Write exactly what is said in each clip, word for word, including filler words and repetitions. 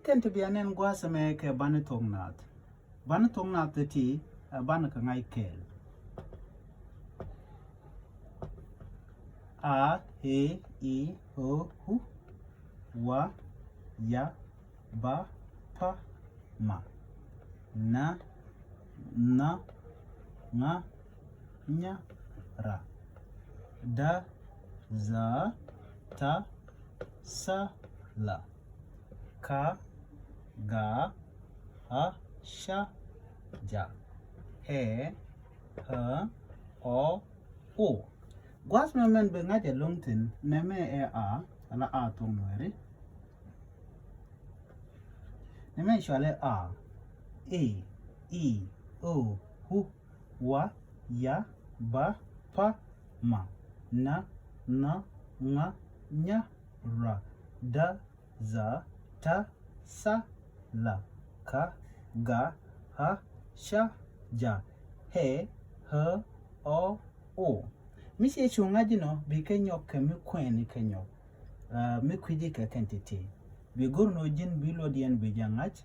Kɛn ti bia nɛn gua̱a̱th ɛmɛ kɛ bani thok naath. Bani thok naath ti, ɛ bani kɛ ŋa̱c kɛɛl. A, e, i, o, u, wa, ya, ba, pa, ma, na, nha, ŋa, nya, ra, da, dha, ta, tha, la, ka, ga, ɣa, ca, ja, ɛ, ɛ, ɔ, o. Gua̱a̱th mɛ mɛn bi ŋa̱c ɛlɔ̱ŋ thi̱n, nɛmɛ ɛ a, ala a thok Nuɛri. Nɛmɛ cɔalɛ a, e, i, o, u, wa, ya, ba, pa, ma, na, nha, ŋa, nya, ra, da, dha, ta, tha, la, ka, ga, ɣa, ca, ja, ɛ, ɛ, ɔ, o. Mi ciɛ cu ŋa̱c inɔ, bi kɛ nyɔk kɛ mi kuɛɛni kɛ nyɔk. Ah, mi kui̱ci kɛ kɛn ti̱ti̱. Bi go̱r ni ɣöö ji̱n bi luɔt yɛn bi jɛ ŋa̱c.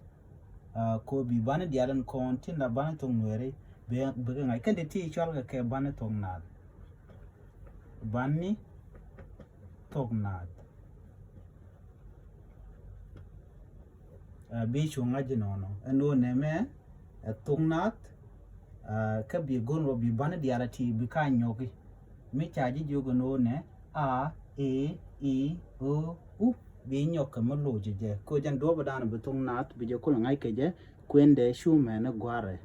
Ah, kɛ ɣöö bi bani diaal in kɔn tin la bani thok Nuɛri, bi, bi kɛ ŋa̱c. Kɛn ti̱ti̱ cɔalkɛ kɛ bani thok naath. Bani thok naath. Ah, bi cu ŋa̱c inɔnɔ. Ɛn ɣöö nɛmɛ ɛ thok naath, ah, kä bi go̱r ni ɣöö bi bani diaal a ti bi ka nyɔki. Mi ca ji̱ jiök ɛn ɣöö nɛ a, e, i, o, u, bi nyɔk kɛ mi loc jɛ. Kɛ ɣöö jɛn duɔ̱ɔ̱p ɛ da̱a̱n bi thok naath, bi jɛ kulɛ ŋa̱c kɛ jɛ, kuendɛ cu mɛn ni gua̱a̱rɛ.